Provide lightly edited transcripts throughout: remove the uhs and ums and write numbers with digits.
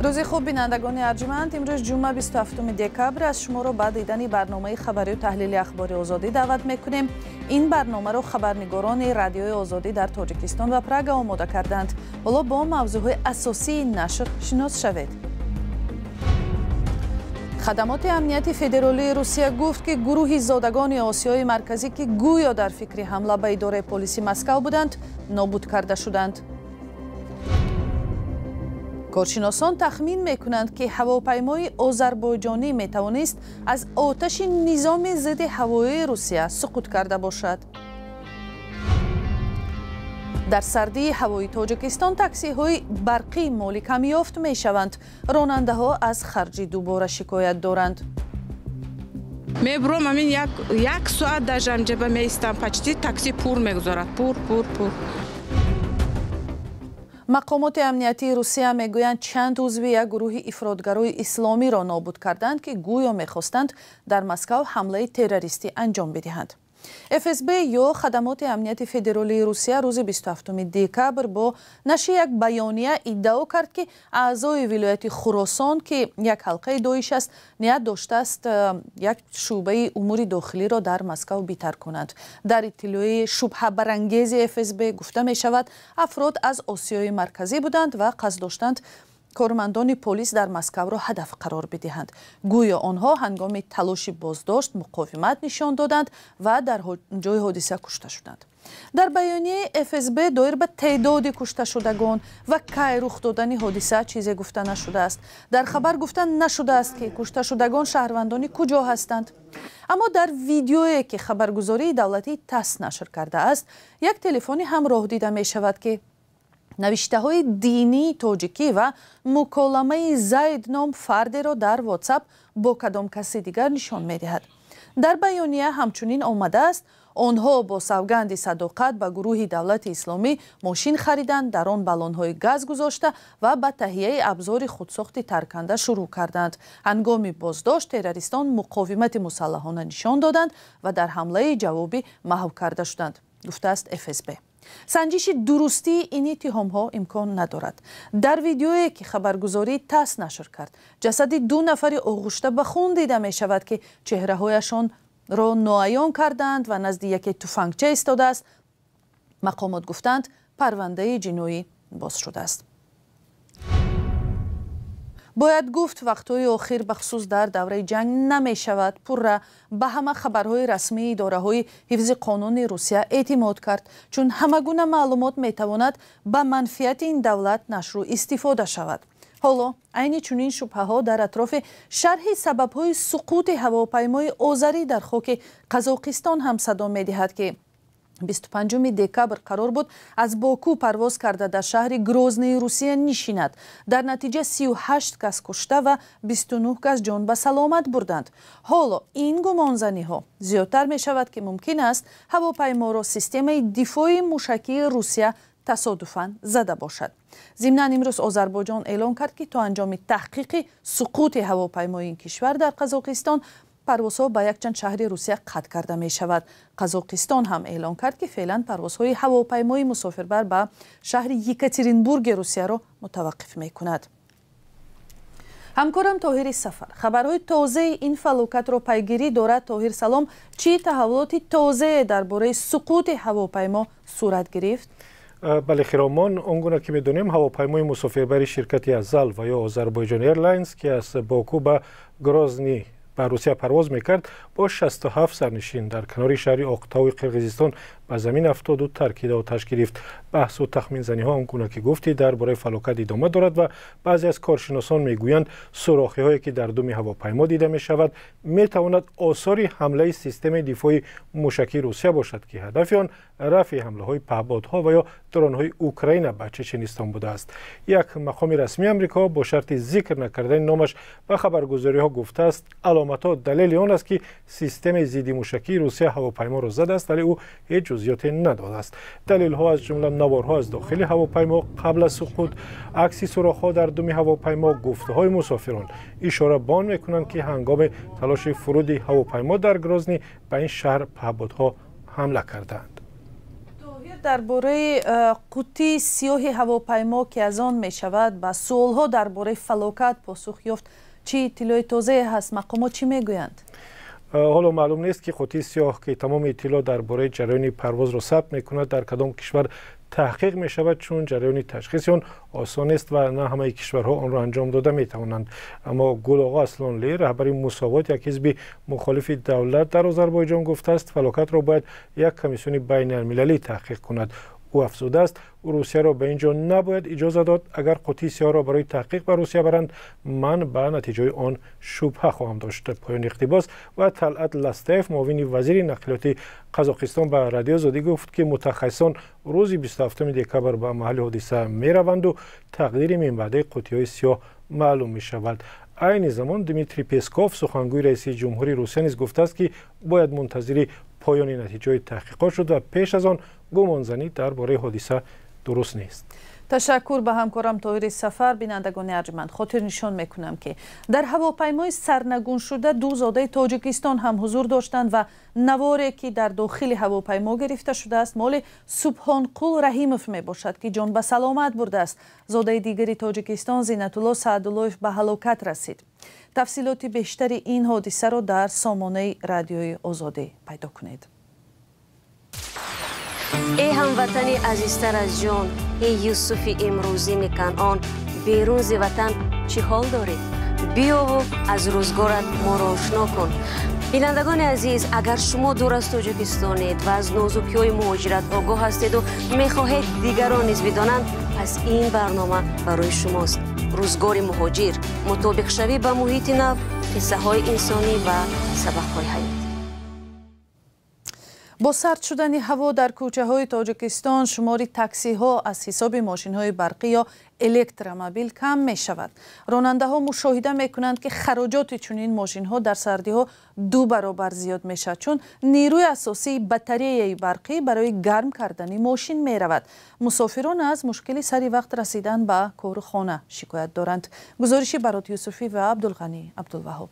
Рӯзи хуб, бинандагони арҷманд. Имрӯз ҷумъа, 27 декабр аст. Шуморо ба дидани барномаи хабарию таҳлили Ахбори Озодӣ даъват мекунем. Ин барномаро хабарнигорони Радиои Озодӣ дар Тоҷикистон ва Прага омода карданд. Ҳоло бо мавзӯъҳои асосии нашр шинос шавед. Хадамоти амнияти федералии Русия гуфт, ки гурӯҳи зодагони Осиёи Марказӣ, ки гӯё дар фикри ҳамла ба идораи полиси Москав буданд, нобуд карда шуданд. Коршиносон тахмин мекунанд, ки ҳавопаймои озарбойҷонӣ метавонист аз оташи низоми зидди ҳавоии Русия суқут карда бошад. Дар сардии ҳавои Тоҷикистон таксиҳои барқӣ моли камёфт мешаванд. Ронандаҳо аз харҷи дубора шикоят доранд. Мебуром, амин як соат даже амҷаба меистам, почти такси пур мегузорад, пур, пур, пур. Мақомоти амниятии Русия мегӯянд, чанд узви як гурӯҳи ифротгарои исломиро нобуд карданд, ки гӯё мехостанд дар Москав ҳамлаи террористӣ анҷом бидиҳанд. ФСБ ё Хадамоти амнияти федералии Русия рӯзи 27 декабр бо нашри як баёния иддао кард, ки аъзои вилояти Хуросон, ки як ҳалқаи Доиш аст, ният доштааст як шӯъбаи умури дохилиро дар Москав битар кунанд. Дар иттилои шубҳабарангези ФСБ гуфта мешавад, афрод аз Осиёи Марказӣ буданд ва қасд доштанд кормандони полис дар Москавро ҳадаф қарор бидиҳанд. Гӯё онҳо ҳангоми талоши боздошт муқовимат нишон доданд ва дар ҷои ҳодиса кушта шуданд. Дар баёнияи ФСБ доир ба теъдоди кушташудагон ва кай рух додани ҳодиса чизе гуфта нашудааст. Дар хабар гуфта нашудааст, ки кушташудагон шаҳрвандони куҷо ҳастанд. Аммо дар видеое, ки хабаргузории давлатии ТАСС нашр кардааст, як телефони ҳамроҳ дида мешавад, ки навиштаҳои динии тоҷикӣ ва муколамаи Зайд ном фардеро дар Ватсап бо кадом каси дигар нишон медиҳад. Дар баёния ҳамчунин омадааст, онҳо бо савганди садоқат ба гурӯҳи Давлати Исломӣ мошин хариданд, дар он баллонҳои газ гузошта ва ба таҳияи абзори худсохти тарканда шурӯъ карданд. Ҳангоми боздошт террористон муқовимати мусаллаҳона нишон доданд ва дар ҳамлаи ҷавобӣ маҳв карда шуданд, гуфтааст ФСБ. Санҷиши дурустии ин иттиҳомҳо имкон надорад. Дар видеое, ки хабаргузории ТАСС нашр кард, ҷасади ду нафари оғушта ба хун дида мешавад, ки чеҳраҳояшонро ноаён кардаанд ва назди яке туфангча истодааст. Мақомот гуфтанд, парвандаи ҷиноӣ боз шудааст. Бояд гуфт, вақтҳои охир, бахусус дар давраи ҷанг, намешавад пурра ба ҳама хабарҳои расмии идораҳои ҳифзи қонуни Русия эътимод кард, чун ҳама гуна маълумот метавонад ба манфиати ин давлат нашру истифода шавад. Ҳоло айни чунин шубҳаҳо дар атрофи шарҳи сабабҳои суқути ҳавопаймои озарӣ дар хоки Қазоқистон ҳам садо медиҳад, ки 25 декабр қарор буд аз Боку парвоз карда, дар шаҳри Грозныи Русия нишинад. Дар натиҷа 38 кас кушта ва 29 кас ҷон ба саломат бурданд. Ҳоло ин гумонзаниҳо зиёдтар мешавад, ки мумкин аст ҳавопайморо системаи дифои мушакии Русия тасодуфан зада бошад. Зимнан, имрӯз Озарбойҷон эълон кард, ки то анҷоми таҳқиқи суқути ҳавопаймои ин кишвар дар Қазоқистон парвозҳо ба якчанд шаҳри Русия қатъ карда мешавад. Қазоқистон ҳам эълон кард, ки феълан парвозҳои ҳавопаймои мусофирбар ба шаҳри Екатеринбурги Русияро мутаваққиф мекунад. Ҳамкорам Тоҳири Сафар хабарҳои тозаи ин фалокатро пайгирӣ дорад. Тоҳир, салом. Чӣ таҳаввулоти тозае дар бораи суқути ҳавопаймо сурат гирифт? Бале, Хиромон, он гуна ки медонем, ҳавопаймои мусофирбари ширкати Азал ва ё Озарбойҷон Эйрлайнс, ки аз Боку ба Грозни ба Русия парвоз мекард, бо 67 сарнишин дар канори шаҳри Оқтауи Қирғизистон ба замин афтоду таркида оташ гирифт. Баҳсу тахминзаниҳо, он гуна ки гуфтӣ, дар бораи фалокат идома дорад ва баъзе аз коршиносон мегӯянд, сурохиҳое, ки дар думи ҳавопаймо дида мешавад, метавонад осори ҳамлаи системаи дифои мушакии Русия бошад, ки ҳадафи он рафъи ҳамлаҳои паҳбодҳо ва ё дронҳои Украина ба Чеченистон будааст. Як мақоми расмии Амрико бо шарти зикр накардани номаш ба хабаргузориҳо гуфтааст, аломатҳо далели он аст, ки системаи зиддимушакии Русия ҳавопайморо задааст, вале ӯ ҳеҷ ҷузъиёте надодааст. Далелҳо, аз ҷумла наворҳо аз дохили ҳавопаймо қабл аз суқут, акси сурохҳо дар думи ҳавопаймо, гуфтаҳои мусофирон ишора ба он мекунанд, ки ҳангоми талоши фуруди ҳавопаймо дар Грозни ба ин шаҳр паҳбодҳо ҳамла кардаанд. Дар бораи қуттии сиёҳи ҳавопаймо, ки аз он мешавад ба суолҳо дар бораи фалокат посух ёфт, чӣ иттилои тозае ҳаст? Мақомот чӣ мегӯянд? Ҳоло маълум нест, ки қуттии сиёҳ, ки тамоми иттилоъ дар бораи ҷараёни парвозро сабт мекунад, дар кадом кишвар таҳқиқ мешавад, чун ҷараёни ташхиси он осон нест ва на ҳамаи кишварҳо онро анҷом дода метавонанд. Аммо Гулоғо Аслонли, раҳбари Мусовот, як ҳизби мухолифи давлат дар Озарбойҷон, гуфтааст, фалокатро бояд як комиссиони байналмилалӣ таҳқиқ кунад. Ӯ афзудааст, Русияро ба ин ҷо набояд иҷоза дод. Агар қуттии сиёҳро барои таҳқиқ ба Русия баранд, ман ба натиҷаи он шубҳа хоҳам дошт. Поёни иқтибос. Ва Талъат Ластаев, муовини вазири нақлиёти Қазоқистон, ба Радиои Озодӣ гуфт, ки мутахассисон рӯзи 27 декабр ба маҳалли ҳодиса мераванду тақдири минбаъдаи қуттиҳои сиёҳ маълум мешавад. Айни замон Дмитрий Песков, сухангӯи раиси ҷумҳури Русия, низ гуфтааст, ки бояд мунтазири поёни натиҷаҳои таҳқиқот шуд ва пеш аз он гумонзанӣ дар бораи ҳодиса дуруст нест. Ташаккур ба ҳамкорам Тоҳири Сафар. Бинандагони арҷманд, хотирнишон мекунам, ки дар ҳавопаймои сарнагуншуда ду зодаи Тоҷикистон ҳам ҳузур доштанд ва наворе, ки дар дохили ҳавопаймо гирифта шудааст, моли Субҳонқул Раҳимов мебошад, ки ҷон ба саломат бурдааст. Зодаи дигари Тоҷикистон, Зинатулло Саъдуллоев, ба ҳалокат расид. Тафсилоти бештари ин ҳодисаро дар сомонаи Радиои Озодӣ пайдо кунед. Эй ҳамватани азизтар аз ҷон, эй Юсуфи имрӯзини Канъон, берун зи ватан чӣ ҳол дорӣ? Биёву аз рӯзгорат моро ошно кун. Бинандагони азиз, агар шумо дур аз Тоҷикистонед ва аз нозукиҳои муҳоҷират огоҳ ҳастеду мехоҳед дигарон низ бидонанд, пас ин барнома барои шумост. Рӯзгори муҳоҷир, мутобиқшавӣ ба муҳити нав, қиссаҳои инсонӣ ва сабақҳои ҳаёт. Бо сард шудани ҳаво дар кӯчаҳои Тоҷикистон шумори таксиҳо аз ҳисоби мошинҳои барқӣ ё электромобил кам мешавад. Ронандаҳо мушоҳида мекунанд, ки хароҷоти чунин мошинҳо дар сардиҳо ду баробар зиёд мешавад, чун нерӯи асосии батареяи барқӣ барои гарм кардани мошин меравад. Мусофирон аз мушкили сари вақт расидан ба кору хона шикоят доранд. Гузориши Барот Юсуфӣ ва Абдулғанӣ Абдулваҳоб.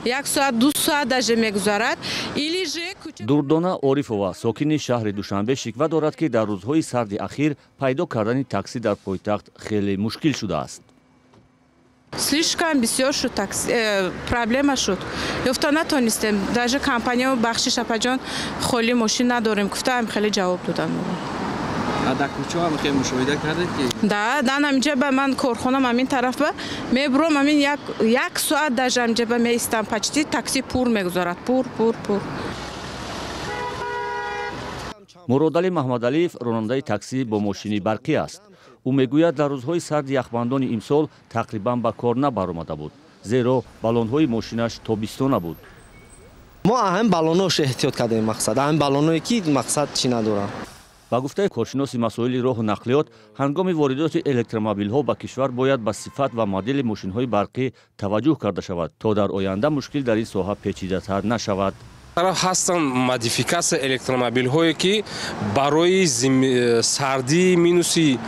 Як соат, 2 соат даже мегузарад, или же Дурдона Орифова, сокини шаҳри Душанбе, шиква дорад, ки дар рӯзҳои сарди ахир пайдо кардани таксӣ дар пойтахт хеле мушкил шудааст. Слишком бисёр шуд такси, проблема шуд, ёфта натонистем. Даже компания, бахшиш, апаҷон, холӣ мошин надорем гуфтаам, хеле ҷавоб доданд. Дар кӯчаҳо ҳам хеле мушоҳида кардед, ки Да, ҳаминҷа ба ман корхонам ҳамин тараф ба мебурам, ҳамин як соат даже ҳаминҷа ба меистам, почти такси пур мегузарад, пур, пур, пур. Муродалӣ Маҳмадалиев ронандаи таксӣ бо мошини барқӣ аст. Ӯ мегӯяд, дар рӯзҳои сарди яхбандони имсол тақрибан ба кор набаромада буд, зеро баллонҳои мошинаш тобистона буд. Мо ҳамин баллонош эҳтиёт кардем, мақсад, ҳамин баллоное, ки мақсад чӣ надорам. Ба гуфтаи коршиноси масоили роҳу нақлиёт, ҳангоми воридоти электромобилҳо ба кишвар бояд ба сифат ва модели мошинҳои барқӣ таваҷҷӯҳ карда шавад, то дар оянда мушкил дар ин соҳа печидатар нашавад. Тараф ҳастанд модификатсия электромобилҳое, ки барои сардии минуси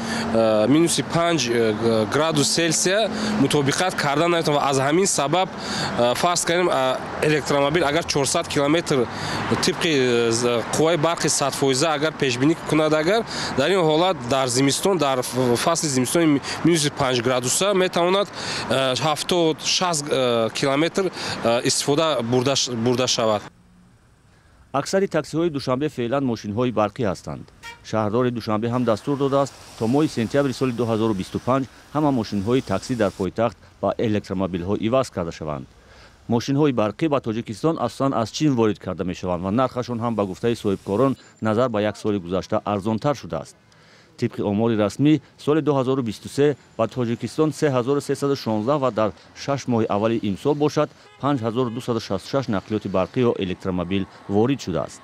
5 градус Селсия мутобиқат карда наметавонад ва аз ҳамин сабаб, фарз кардем, электромобил агар 400 километр тибқи қувваи барқи 100-фоиза агар пешбинӣ кунад, агар дар ин ҳолат дар зимистон, дар фасли зимистони минуси 5 градуса метавонад 70, 60 километр истифода бурда шавад. Аксари таксиҳои Душанбе феълан мошинҳои барқӣ ҳастанд. Шаҳрдори Душанбе ҳам дастур додааст, то моҳи сентябри соли 2025 ҳама мошинҳои таксӣ дар пойтахт ба электромобилҳо иваз карда шаванд. Мошинҳои барқӣ ба Тоҷикистон асосан аз Чин ворид карда мешаванд ва нархашон ҳам, ба гуфтаи соҳибкорон, назар ба як соли гузашта арзонтар шудааст. Тибқи омори расмӣ, соли 2023 ба Тоҷикистон 3316 ва дар 6 моҳи аввали имсол бошад, 5266 нақлиёти барқӣ ё электромобил ворид шудааст.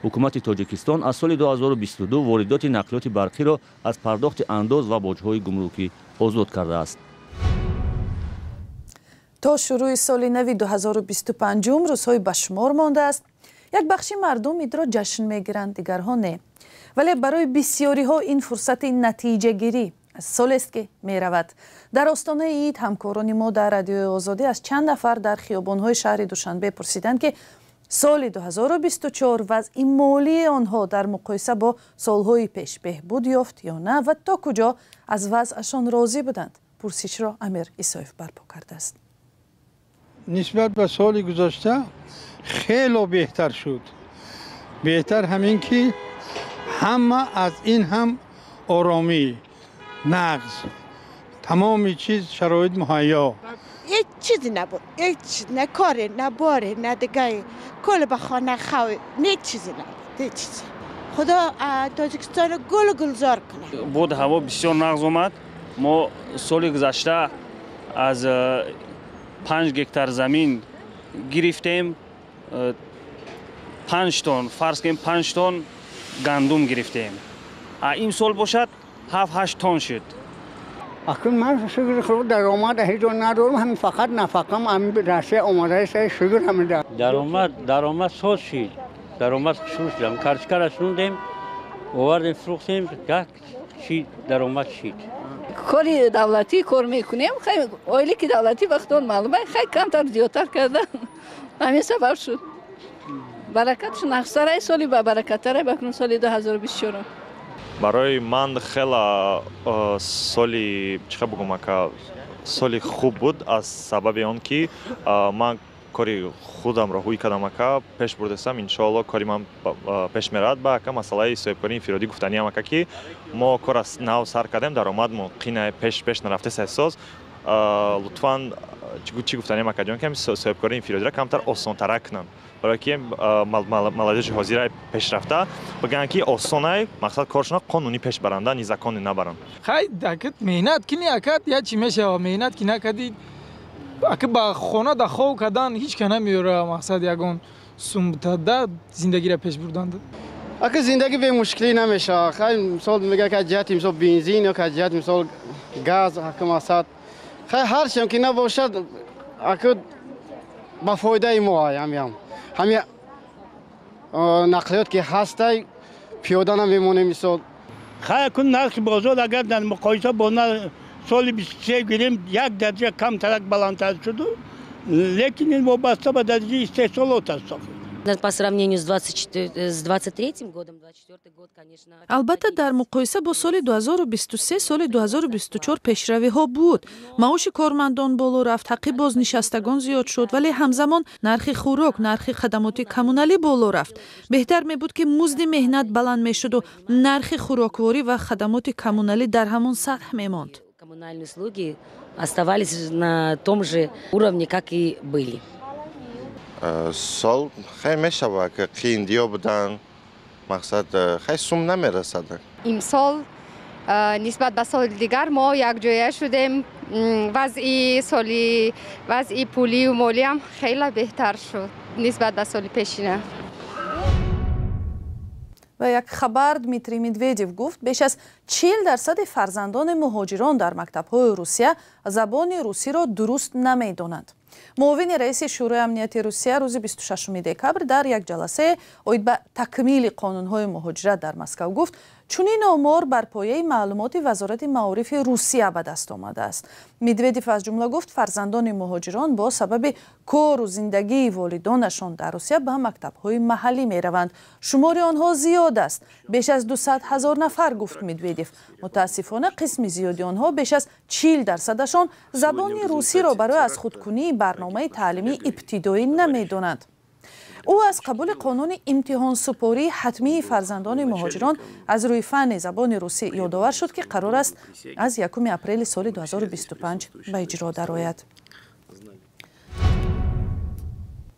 Ҳукумати Тоҷикистон аз соли 2022 воридоти нақлиёти барқиро аз пардохти андоз ва боҷҳои гумрукӣ озод кардааст. То шурӯи соли нави 2025 рӯзҳои ба шумор мондааст. Як бахши мардум идро ҷашн мегиранд, дигарҳо не. Вале барои бисёриҳо ин фурсати натиҷагирӣ аз солест, ки меравад. Дар остонаи ид ҳамкорони мо дар Радиои Озодӣ аз чанд нафар дар хиёбонҳои шаҳри Душанбе пурсиданд, ки Соли 2024 вазъи молии онҳо дар муқоиса бо солҳои пеш беҳбуд ёфт ё на ва то куҷо аз вазъашон розӣ буданд? Пурсишро Амир Исоев барпо кардааст. Нисбат ба соли гузашта хело беҳтар шуд. Беҳтар ҳамин ки ҳама аз ин ҳам оромӣ, нағз, тамоми чиз шароит муҳайё. Ҳеҷ чизе набуд, ҳеҷ на коре, на боре, на дигае. Кул ба хона хав, ҳеҷ чизе набуд, ҳеҷ чизе. Худо Тоҷикистонро гул гулзор кунад. Буд ҳаво бисёр нағз омад. Мо соли гузашта аз 5 гектар замин гирифтем, 5 тонн, фарз кунем 5 тонн гандум гирифтем. Имсол бошад 7-8 тонн шуд. Акнун ман шукр худо даромад ҳеҷ надорам, ҳамин фақат нафақам ҳамин Россия омадааст, шукр ҳамин. Даромад соз шуд, даромад шуд. Картошкаро шундем, овардем, фурӯхтем, як чӣ даромад шуд. Кори давлатӣ кор мекунем, оиле ки давлатӣ вақтон маълума, хай камтар зиёдтар кардан, ҳамин сабаб шуд. Баракатш нақсарай соли ба баракаттарай бакун соли 2024. Барои ман хела соли чӣ бугум ака, соли хуб буд аз сабаби он ки ман кори худамро ҳуй кардам ака, пеш бурдастам, иншоалло кори ман пеш меравад. Ба ака масъалаи соҳибкории инфиродӣ гуфтаниам ака ки мо кор аз нав сар кардем, даромадмо қина пеш нарафтест ҳиссос. Лутфан чӣ гуфтаниам акаҷон ки соҳибкории инфиродиро камтар осонтара кунанд, барое ки молодежи ҳозира пешрафта бигӯянд ки осонай, мақсад коршона қонунӣ пеш баранда, незаконӣ набаранд. Хай акат меҳнат кини акат я чӣ мешава, меҳнат ки накардӣ ака ба хона да хов кардан ҳеҷ ка намеёра, мақсад ягон сумтада зиндагиро пеш бурданд. Ака зиндагӣ бемушкилӣ намешава. Хай мисол мега ки ҷиҳати мисол бензин ё ки ҷиҳати мисол газ ака мақсад хай ҳар чиам ки набошад ака ба фоидаи мо ҳамиам. Ҳами нақлиёт ки ҳастай пиёда намемонем мисол. Хай акун нархи бозор агар дар муқоиса бо соли 23 гирем як дараҷа камтарак баландтар шуду, лекин ин вобаста ба дараҷаи истеҳсолот аст. По сравнению с 23 годом, 24 год, конечно. Албатта, дар муқоиса бо соли 2023, соли 2024 пешравиҳо буд. Маоши кормандон боло рафт, ҳаққи бознишастагон зиёд шуд, вале ҳамзамон нархи хӯрок, нархи хадамоти коммуналӣ боло рафт. Беҳтар мебуд ки музди меҳнат баланд мешуду нархи хӯрокворӣ ва хадамоти коммуналӣ дар ҳамон сатҳ мемонд. Коммунальные услуги оставались на том же уровне, как и были. Сол хай мешава ки қииндиё буданд, мақсад хай сум намерасад. Имсол нисбат ба соли дигар мо якҷоя шудем, вазъи соли вазъи пулию молиам хеле беҳтар шуд нисбат ба соли пешина. Ва як хабар: Дмитрий Медведев гуфт, беш аз 40% фарзандони муҳоҷирон дар мактабҳои Русия забони русиро дуруст намедонанд. Муовини раиси Шӯрои амнияти Русия рӯзи 26 декабр дар як ҷаласае оид ба такмили қонунҳои муҳоҷират дар Москав гуфт, чунин омор бар пояи маълумоти Вазорати маорифи Русия ба даст омадааст. Медведев аз ҷумла гуфт, фарзандони муҳоҷирон бо сабаби кору зиндагии волидонашон дар Русия ба мактабҳои маҳаллӣ мераванд. Шумори онҳо зиёд аст, беш аз 200 ҳазор нафар, гуфт Медведев. Мутаассифона, қисми зиёди онҳо, беш аз 40%-ашон, забони русиро барои аз худкунии барномаи таълимии ибтидоӣ намедонанд. Ӯ аз қабули қонуни имтиҳонсупории ҳатмии фарзандони муҳоҷирон аз рӯи фанни забони русӣ ёдовар шуд, ки қарор аст аз 1 апрели соли 2025 ба иҷро дарояд.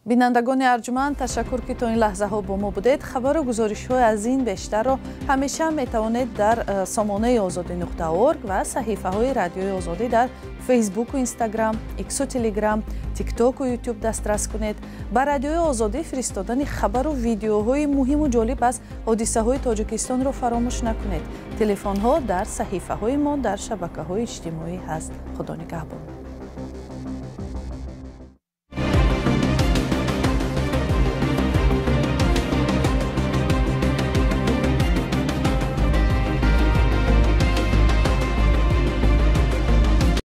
Бинандагони арҷуманд, ташаккур ки то ин лаҳзаҳо бо мо будед. Хабару гузоришҳои аз ин бештарро ҳамеша метавонед дар сомонаи озодӣ.орг ва саҳифаҳои Радиои Озодӣ дар Фейсбуку Инстаграм, Иксу Телеграм, Тиктоку Ютуб дастрас кунед. Ба Радиои Озодӣ фиристодани хабару видеоҳои муҳиму ҷолиб аз ҳодисаҳои Тоҷикистонро фаромӯш накунед. Телефонҳо дар саҳифаҳои мо дар шабакаҳои иҷтимоӣ ҳаст. Худо нигаҳбон.